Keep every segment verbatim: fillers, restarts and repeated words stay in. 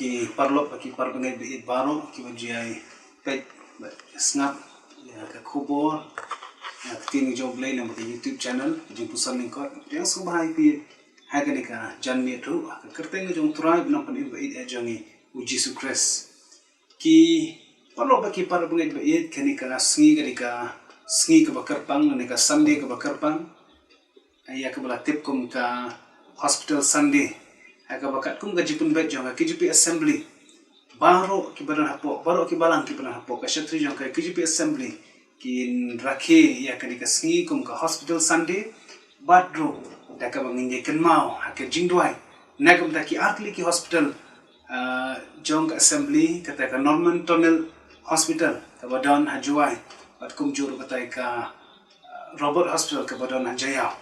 Ki paralok bad ki parabangeit ba ïeit baroh kiba ju ïai peit bad sngap ïa ka khubor, ïa ka ktien jong U Blei lyngba ka YouTube channel ka Jingpuson Lyngkot. Ïa sngewbha ïa phi ha kane ka janmiet ruh ha ka kyrteng jong U Trai U Nongpynim ba ïeit jong ngi U Jisu Khrist. Ki paralok bad ki parabangeit ba ïeit, kane ka sngi, kane ka sngi kaba kyrpang, kane ka Sunday kaba kyrpang, ïa kaba la tip kum ka Hospital Sunday, ha kaba katkum ka jingpynbeit jong ka K J P Assembly, baroh kiba don hapoh, baroh ki balang kiba don hapoh ka shatri jong ka K J P Assembly kin rakhe ïa kane ka sngi kum ka Hospital Sunday. Bad ruh da kaba ngin ïa kynmaw ha ka jingduwai na ka bynta ki artylli ki hospital, ah, jong ka Assembly, kata ka Norman Tunnel Hospital kaba don ha Jowai, bad kumjuh ruh kata ka, ah, Robert Hospital kaba don ha Jaïaw.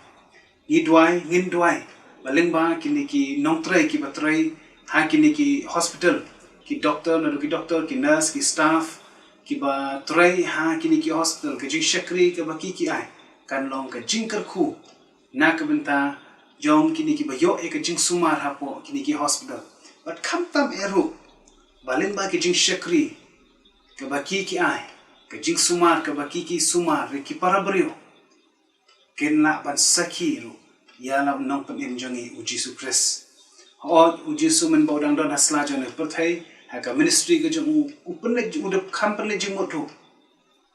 Ngi duwai, ngin duwai ba lyngba kine ki nongtrei kiba trei ha kine ki hospital, ki doktor, naduh ki doktor, ki nurse, ki staff kiba trei ha kine ki hospital, ka jingshakri kaba ki ki ai kan long ka jingkyrkhu na ka bynta jong kine kiba ïoh ïa ka jingsumar hapoh kine ki hospital. Bad khamtam eh ruh ba lyngba ka jingshakri kaba ki ki ai, ka jingsumar kaba ki ki sumar ïa ki para briew, kin lah ban sakhi ruh ïa la U Nongpynim jong ngi U Jisu Khrist. Hooid, U Jisu mynba u dang don ha sla jong ka pyrthei, ha ka ministry ka jong u, u pynleit, u dep kham pynleit jingmut ruh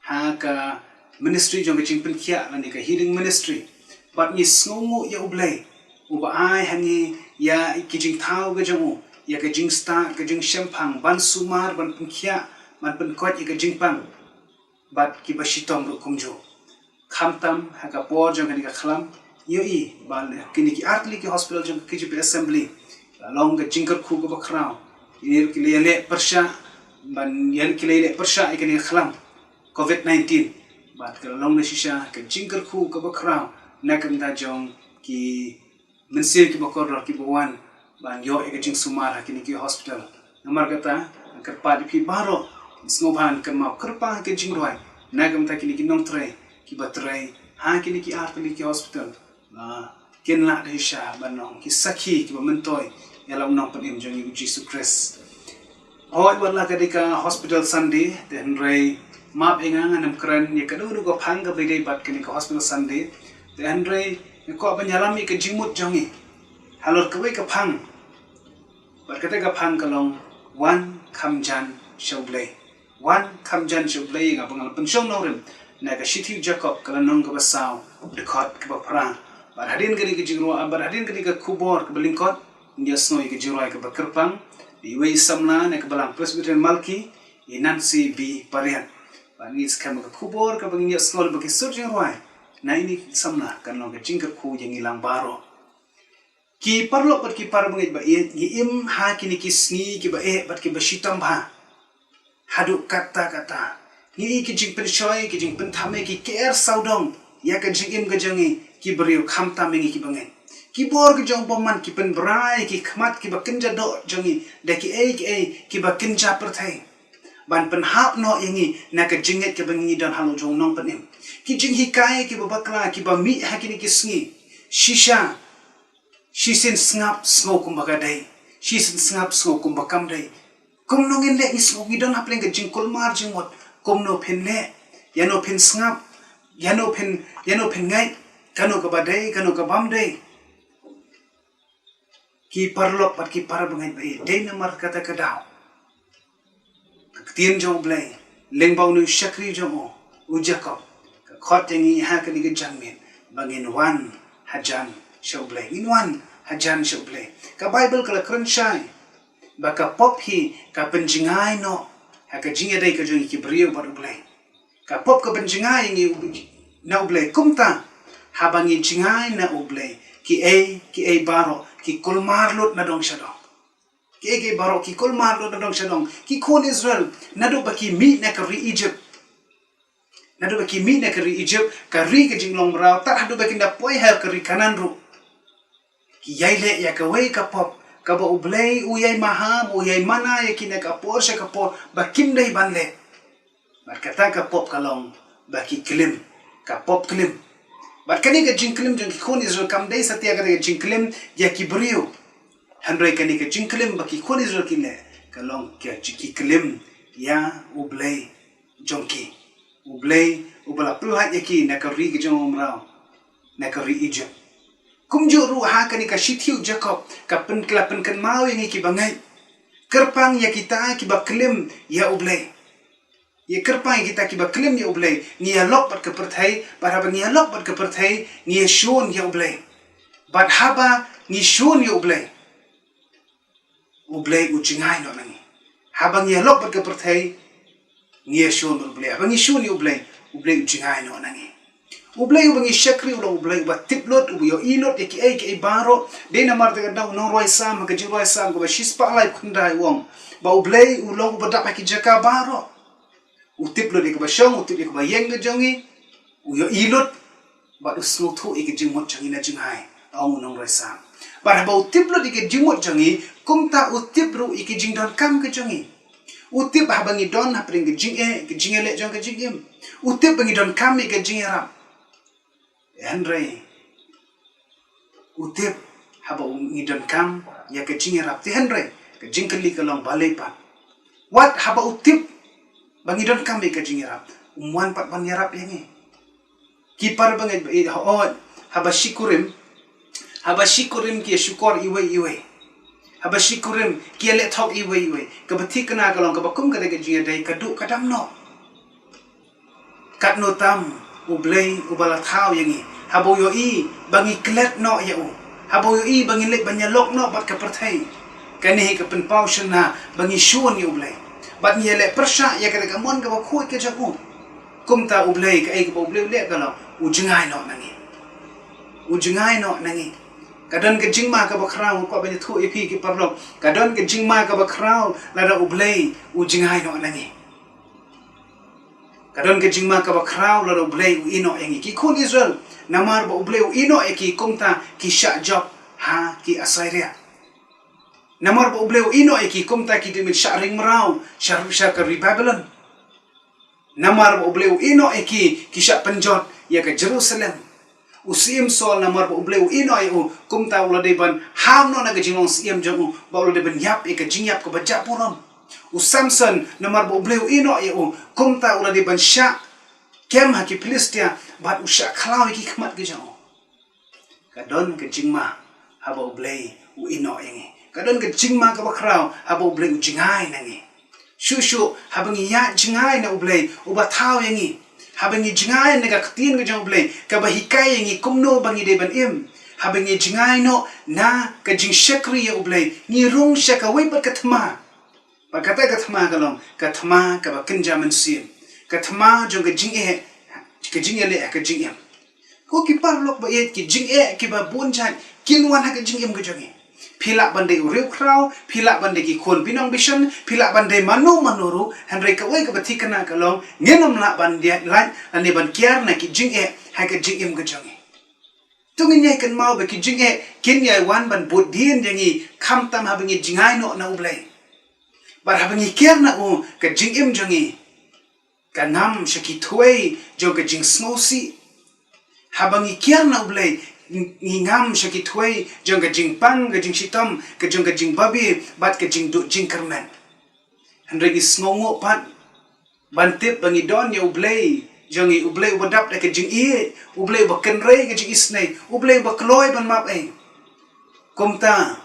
ha ka ministry jong ka jingpynkhiah lane ka healing ministry. Bad ngi sngewnguh ïa U Blei uba ai ha ngi ïa ki jingthaw ka jong u, ïa ka jingstad, ka jingshemphang ban sumar, ban pynkhiah, ban pynkoit ïa ka jingpang bad kiba shitom ruh kumjuh. Khamtam ha ka por jong kane ka khlam, ngi ïohi ba kine ki artylli ki hospital jong ka K J P Assembly la long ka jingkyrkhu kaba khraw. Kine ruh ki la ïaleh pyrshah ban ïa, ki la ïaleh pyrshah ïa kane ka khlam Covid nineteen. Bad ka la long na shisha ka jingkyrkhu kaba khraw na ka bynta jong ki mynsiem kiba kordor kiba wan ban ïoh ïa ka jingsumar ha kine ki hospital. Namar kata, nga kyrpad ïa phi baroh, sngewbha kynmaw kyrpang ha ka jingduwai na ka bynta kine ki nongtrei kiba trei ha kine ki artylli ki hospital, ba kin lah da shisha ban long ki sakhi kiba myntoi ïa la U Nongpynim jong ngi U Jisu Khrist. Hooid, wat la ka dei ka Hospital Sunday, te hynrei map ïa nga, ngan ym kren ïa kano kano ka phang kaba ïadei bad kane ka Hospital Sunday. Te hynrei nga kwah ban ïalam ïa ka jingmut jong ngi halor kawei ka phang. Bad kata ka phang ka long, wan kham jan sha U Blei. Wan kham jan sha U Blei, nga ba nga la pynshong nongrim na ka Shithi u Jakob ka lynnong kaba saw, dkhot kaba phra. Bad hadien kane ka jingrwai, bad hadien kane ka khubor kaba lyngkot, ngin ïa sngew ïa ka jingrwai kaba kyrpang na iwei i samla na ka balang Presbyterian Malki, i Nancy B Pariat. Bad ngin skhem ka khubor kaba ngin ïa sngew lyngba ki sur jingrwai na ine i samla kan long ka jingkyrkhu ïa ngi lang baroh. Ki paralok bad ki parabangeit ba ïeit, ngi im ha kine ki sngi kiba eh bad kiba shitom bha. Haduh katta katta ngi ïohi ki jingpynshoi, ki jingpynthame, ki ker sawdong ïa ka jingim ka jong ngi ki briew, khamtam ïa ngi ki bangeit. Ki bor ki jong u bymman ki pynbra ïa ki khmat kiba kynja doh jong ngi da kiei kiei kiba kynja pyrthei, ban pynhap noh ïa ngi na ka jingngeit kaba ngi don halor jong u Nongpynim. Ki jinghikai kiba bakla kiba mih ha kine ki sngi. Shisha, shisien sngap sngew kumba ka dei, shisien sngap sngew kumba kam dei. Kumno ngin leh, ngi sngew ngi don hapdeng ka jingkulmar jingmut. Kumno phin leh? Ïano phin sngap? Ïano phin, ïano phin ngeit? Kano kaba dei, kano ka bym dei? Ki paralok bad ki parabangeit ba ïeit, dei namar kata ka daw ka ktien jong U Blei lyngba une u shakri jong u, u Jakob, ka khot ïa ngi ha kane ka janmiet ba ngin wan hajan sha U Blei. Ngin wan hajan sha U Blei. Ka Baibl ka la kren shai ba ka pop hi ka pynjngai noh ha ka jingïadei ka jong ngi ki briew bad U Blei. Ka pop ka pynjngai ïa ngi na U Blei. Kumta, haba ngi jngai na U Blei, kiei kiei baroh ki kulmar lut na dong sha dong. Kiei kiei baroh ki kulmar lut na dong sha dong. Ki khun Israel, naduh ba ki mih na ka ri Egypt, naduh ba ki mih na ka ri Egypt, ka ri ka jinglong mraw, tad haduh ba kin da poi ha ka ri Kanaan ruh, ki ïai leh ïa kawei ka pop kaba U Blei u ïai maham, u ïai mana ïa ki na ka por sha ka por ba kim dei ban leh. Bad kata ka pop ka long ba ki klim, ka pop klim. Bad kane ka jingklim jong ki khun Israel kam dei satia kata ka jingklim ïa ki briew, hynrei kane ka jingklim ba ki khun Israel ki leh ka long ki, ki klim ïa U Blei jong ki. U Blei uba la pyllait ïa ki na ka ri ka jong u mraw, na ka ri Egypt. Kumjuh ruh ha kane ka shithi u Jakob, ka pyn, ka la pynkynmaw ïa ngi ki bangeit. Kyrpang ïa kita kiba klim ïa U Blei. Ïa kyrpang ïa kita kiba klim ïa U Blei. Ngi ïalok bad ka pyrthei, bad haba ngi ïalok bad ka pyrthei, ngi ïashun ïa U Blei. Bad haba ngi shun ïa U Blei, U Blei u jngai noh na ngi. Haba ngi ïalok bad ka pyrthei, ngi ïashun bad U Blei. Haba ngi shun ïa U Blei, U Blei u jngai noh na ngi. U Blei uba ngi shakri u long U Blei uba tip lut, uba ïohi lut ïa kiei kiei baroh. Dei namar kata ka daw u nongrwai Salm, ha ka jingrwai Salm kaba shispah laiphew khyndai u ong ba U Blei u long uba dap ha ki jaka baroh. U tip lut ïa kaba shong, u tip ïa kaba ïeng ka jong ngi, u ïohi lut, bad u sngewthuh ïa ka jingmut jong ngi na jngai, ong u nongrwai Salm. Bad haba u tip lut ïa ka jingmut jong ngi, kumta u tip ruh ïa ka jingdonkam ka jong ngi. U tip haba ngi don hapdeng ka jingeh, ka jingïaleh jong ka jingim. U tip ba ngi donkam ïa ka jingïarap. Hynrei u tip haba u, ngi donkam ïa ka jingïarap. Te hynrei ka jingkylli ka long balei pat. Wat haba u tip ba ngi donkam ïa ka jingïarap, um wan pat ban ïarap ïa ngi. Ki para bangeit ba ïeit, hooid, haba shi kurim, haba shi kurim ki ïashukor iwei iwei. Haba shi kurim ki ïaleh thok iwei iwei. Kaba thikna ka long kaba kum kata ka jingïadei ka duh ka dam noh. Katno tam U Blei uba la thaw ïa ngi, haba u ïohi ba ngi klet noh ïa u, haba u ïohi ba ngi leit ban ïalok noh bad ka pyrthei. Kane hi ka pynpaw shynna ba ngi shun ïa U Blei bad ngi ïaleh pyrshah ïa kata ka mon kaba khuid ka jong u. Kumta U Blei, kaei kaba U Blei u leh ka long u jngai noh na ngi. U jngai noh na ngi. Ka don ka jingma kaba khraw, nga kwah ban ïathuh ïa phi ki paralok, ka don ka jingma kaba khraw lada U Blei u jngai noh na ngi. Ka don ka jingma kaba khraw lada U Blei u ïehnoh ïa ngi. Ki khun Israel, namar ba U Blei u ïehnoh ïa ki, kumta ki shah jop ha ki Assyria. Namar ba U Blei u ïehnoh ïa ki, kumta ki dei ban shah ring mraw sha, sha ka ri Babilon. Namar ba U Blei u ïehnoh ïa ki, ki shah pynjot ïa ka Jerusalem. U syiem Saul, namar ba U Blei u ïehnoh ïa u, kumta u la dei ban ham noh na ka jinglong syiem jong u, bad u la dei ban ïap ïa ka jingïap kaba jah burom. U Samson, namar ba U Blei u ïehnoh ïa u, kumta u la dei ban shah kem ha ki Philistia, bad u shah khlaw ïa ki khmat ki jong u. Ka don ka jingma haba U Blei u ïehnoh ïa ngi. Ka don ka jingma kaba khraw haba U Blei u jngai na ngi. Shuh shuh haba ngi ïa jngai na U Blei uba thaw ïa ngi, haba ngi jngai na ka ktien ka jong U Blei kaba hikai ïa ngi kumno ba ngi dei ban im, haba ngi jngai noh na ka jingshakri ïa U Blei, ngi rung sha kawei pat ka thma. Bad kata ka thma ka long ka thma kaba kynja mynsiem, ka thma jong ka jingeh, ka jingïaleh, ka jingim. Ko ki paralok ba ïeit, ki jingeh kiba bun jait kin wan ha ka jingim ka jong ngi. Phi lah ban dei u riewkhraw, phi lah ban dei ki khun binong bishon, phi lah ban dei mano mano ruh, hynrei kawei kaba thikna ka long ngin ym lah ban dei lait lane ban kiar na ki jingeh ha ka jingim ka jong ngi. To ngin ïai kynmaw ba ki jingeh kin ïai wan ban bud dien ïa ngi khamtam haba ngi jngai noh na U Blei. Bad haba ngi kiar na u, ka jingim jong ngi ka ngam sha ki thwei jong ka jingsngewsih. Haba ngi kiar na U Blei, ngi ngam sha ki thwei jong ka jingpang, ka jingshitom, ka jong ka jingbabe bad ka jingduh jingkyrmen. Hynrei ngi sngewnguh pat ban tip ba ngi don ïa U Blei jong ngi, U Blei uba dap da ka jingïeit, U Blei uba kynrei ka jingisynei, U Blei uba kloi ban map ei. Kumta,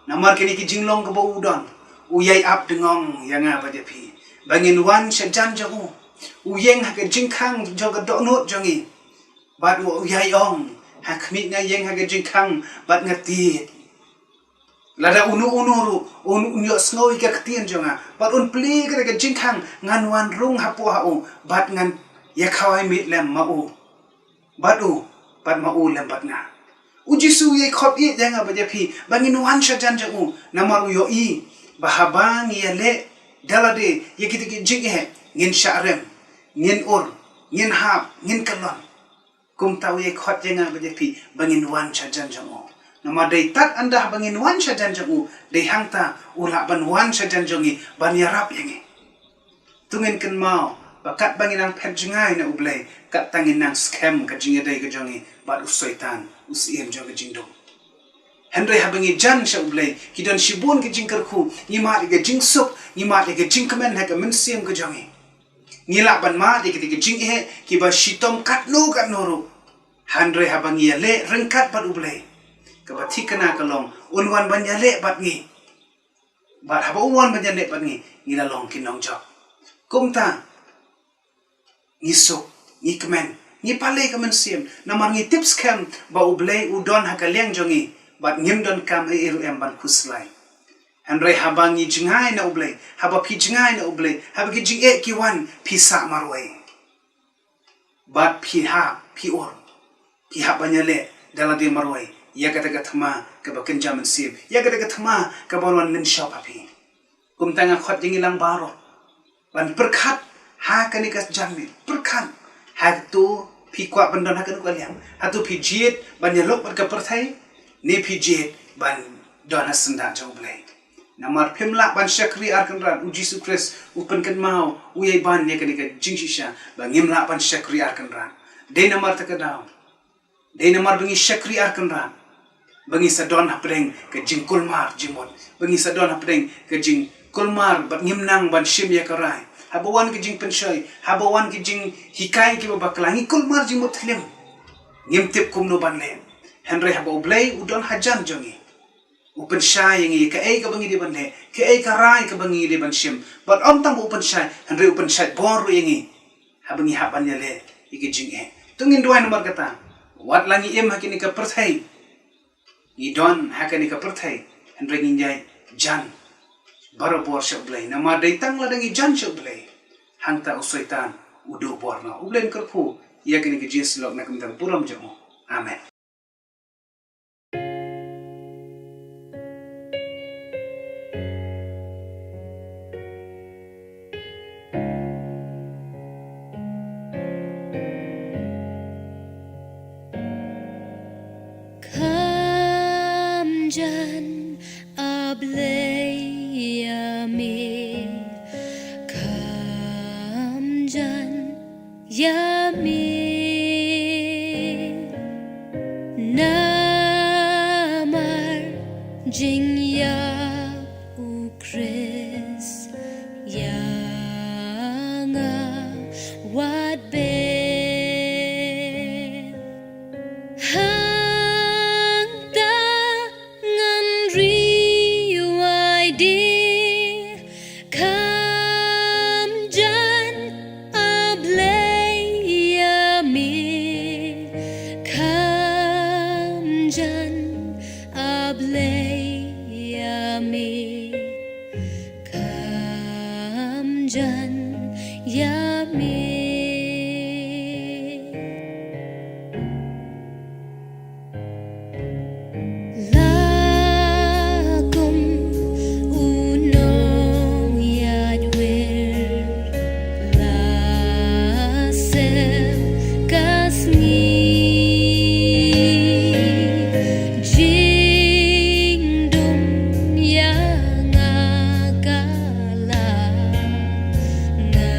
namar kine ki jinglong kaba u don, u ïai ap dngong ïa nga bad ïa phi ba ngin wan sha jan jong u. U ïeng ha ka jingkhang jong ka dohnud jong ngi. Bad u ïai ong, ha khmih nga ïeng ha ka jingkhang bad nga tied. Lada uno uno ruh un, un ïohsngew ïa ka ktien jong nga bad un plie kata ka jingkhang, ngan wan rung hapoh ha u bad ngan ïa khawai miet lem ma u, bad u, bad ma u lem bad nga. U Jisu u ïai khot ïeit ïa nga bad ïa phi ba ngin wan sha jan jong u, namar u ïohi ba haba ngi ïaleh da lade ïa kita ki jingeh, ngin shah rem, ngin ur, ngin hap, ngin kyllon. Kumta u ïai khot ïa nga bad ïa phi ba ngin wan sha jan jong u. Namar dei tad ynda ba ngin wan sha jan jong u, dei hangta u lah ban wan sha jan jong ngi ban ïarap ïa ngi. To ngin kynmaw ba katba ngi nang phet jngai na U Blei, katta ngin nang skhem ka jingïadei ka jong ngi bad u Soitan, u syiem jong ka jingdum. Hynrei haba ngi jan sha U Blei, ki don shibun ki jingkyrkhu, ngi mad ïa ka jingsuk, ngi mad ïa ka jingkmen ha ka mynsiem ka jong ngi. Ngi lah ban mad ïa kita ki jingeh kiba shitom katno katno ruh. Hynrei haba ngi ïaleh ryngkat bad U Blei, kaba thikna ka long un wan ban ïaleh bad ngi. Bad haba u wan ban ïaleh bad ngi, ngi la long ki nongjop. Kumta, ngi suk, ngi kmen, ngi pale ka mynsiem, namar ngi tip skhem ba U Blei u don ha ka liang jong ngi, bad ngim donkam ei ei ruh em ban khuslai. Hynrei haba ngi jngai na U Blei, haba phi jngai na U Blei, haba ki jingeh ki wan, phi sah marwei. Bad phi hap, phi ur, phi hap ban ïaleh da lade marwei ïa kata ka thma kaba kynja mynsiem, ïa kata ka thma kaba wan lynshop ha phi. Kumta nga khot ïa ngi lang baroh ban pyrkhat ha kane ka janmiet, pyrkhat. Hato phi kwah ban don ha kane ka liang? Hato phi jied ban ïalok bad ka pyrthei, ne phi jied ban don ha syndah jong U Blei? Namar phim lah ban shakri ar kynrad. U Jisu Khrist u pynkynmaw, u ïai ban ïa kane ka jingshisha ba ngim lah ban shakri ar kynrad. Dei namar kata ka daw, dei namar ba ngi shakri ar kynrad, ba ngi sa don hapdeng ka jingkulmar jingmut, ba ngi sa don hapdeng ka jingkulmar bad ngim nang ban shim ïa ka rai. Haba wan ka jingpynshoi, haba wan ka jinghikai kiba bakla, ngi kulmar jingmut khlem, ngim tip kumno ban leh. Hynrei haba U Blei u don hajan jong ngi, u pynshai ïa ngi kaei kaba ngi dei ban leh, kaei ka rai kaba ngi dei ban shim. Bad ym tang ba u pynshai, hynrei u pynshait bor ruh ïa ngi haba ngi hap ban ïaleh ïa ki jingeh. To ngin duwai namar kata. Wat la ngi im ha kane ka pyrthei, ngi don ha kane ka pyrthei, hynrei ngin ïai jan barabor sha U Blei, namar dei tang lada ngi jan sha U Blei, hangta u Soitan u duh bor noh. U Blei un kyrkhu ïa kane ka jingïasyllok na ka bynta ka burom jong u. Amen. Kham jan, A Blei ïa me, kham jan ïa me. Namar jingïap U Khrist ïa nga wat beh. Hangta ngan riewaiadie, kham jan, A Blei ïa me, kham jan, A Blei ïa me, kham jan ïa me. La kum u nongïaid wir, la sem ka sngi, jingdum ïa nga ka la, nga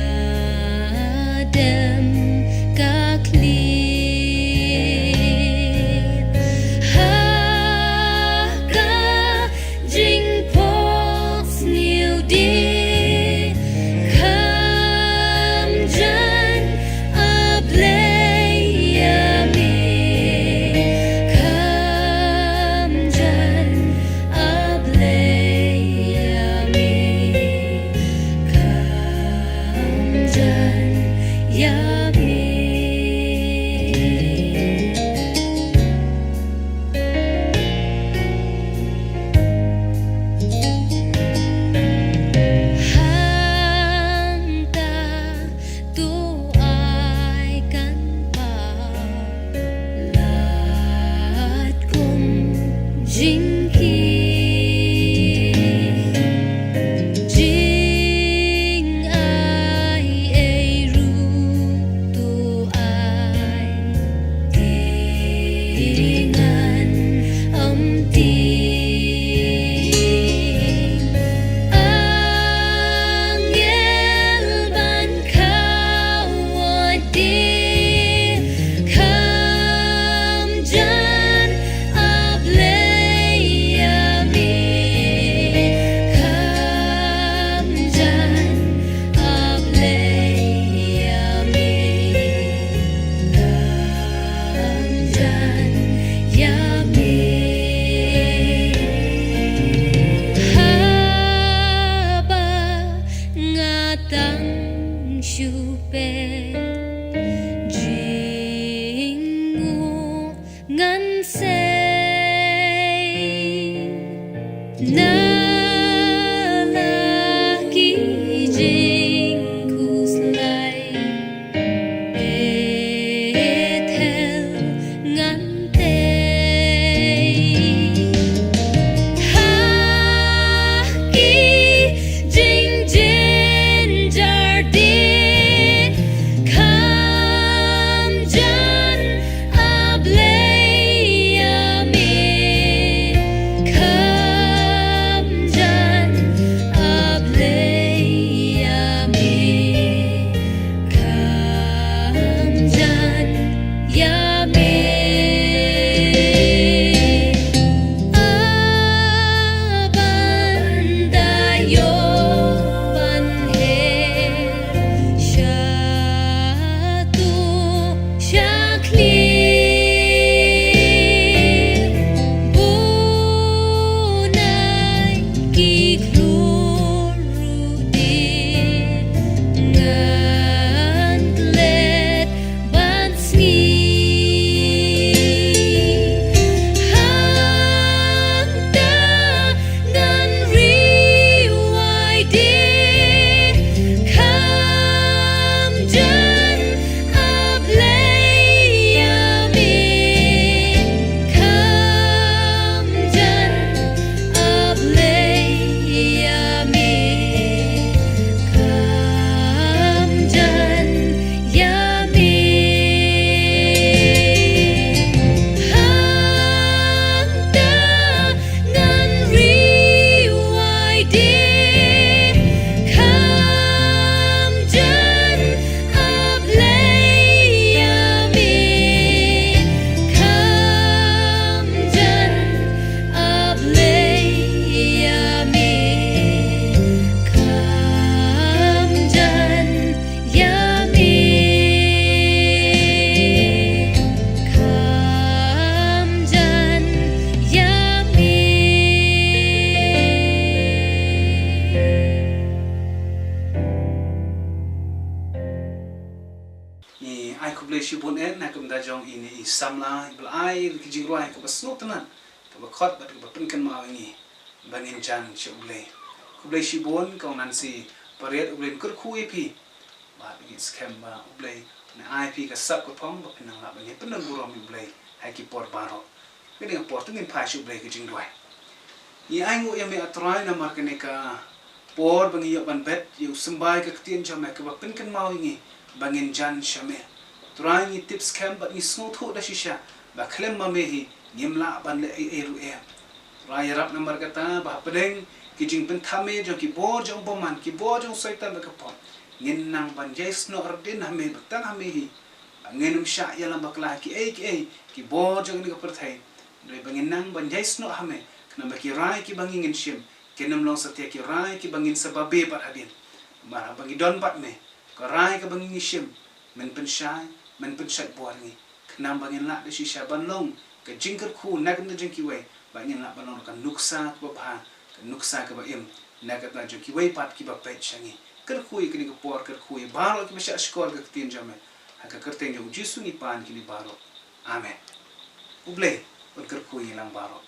Khublei shibun eh na ka bynta jong ine i samla iba la ai ki jingrwai kaba sngewtynnat, kaba khot bad kaba pynkynmaw ïa ngi ba ngin jan sha U Blei. Khublei shibun kong Nancy Pariat, U Blei un kyrkhu ïa phi. Bad ngin skhem ba U Blei un ai phi ka sap ka phong ba phin nang lah ban ïa pyndon burom ïa U Blei ha ki por baroh. Kane ka por to ngin phai sha U Blei ka jingduwai. Ngi ainguh ïa me A Trai namar kane ka por ba ngi ïoh ban bet ïa u symbai ka ktien jong me kaba pynkynmaw ïa ngi ba ngin jan sha me. Trai ngi tip skhem bad ngi sngewthuh da shisha ba khlem ma me hi ngim lah ban leh ei ei ruh em. Trai ïarap namar kata ba hapdeng ki jingpynthame jong ki bor jong u bymman, ki bor jong u Soitan bad ka pop, ngin nang ban ïai snoh ardin ha me bad tang ha me hi. Ba ngin ym shah ïalam bakla ha kiei kiei ki bor jong kane ka pyrthei. Hynrei ba ngin nang ban ïai snoh ha me, khnang ba ki rai kiba ngi ngin shim kin ym long satia ki rai kiba ngin sa babe bad hadien. Namar haba ngi don bad me, ka rai kaba ngi ngi shim, men pynshai, men pynshait bor ngi. Khnang ba ngin lah da shisha ban long ka jingkyrkhu na ka bynta jong kiwei, ba ngin lah ban long ka nuksa kaba bha, ka nuksa kaba im na ka bynta jong kiwei pat kiba peit sha ngi. Kyrkhu ïa kane ka por, kyrkhu ïa baroh kiba shah shkor ka ktien jong me. Ha ka kyrteng jong U Jisu ngi pan kine baroh. Amen. U Blei un kyrkhu ïa ngi lang baroh.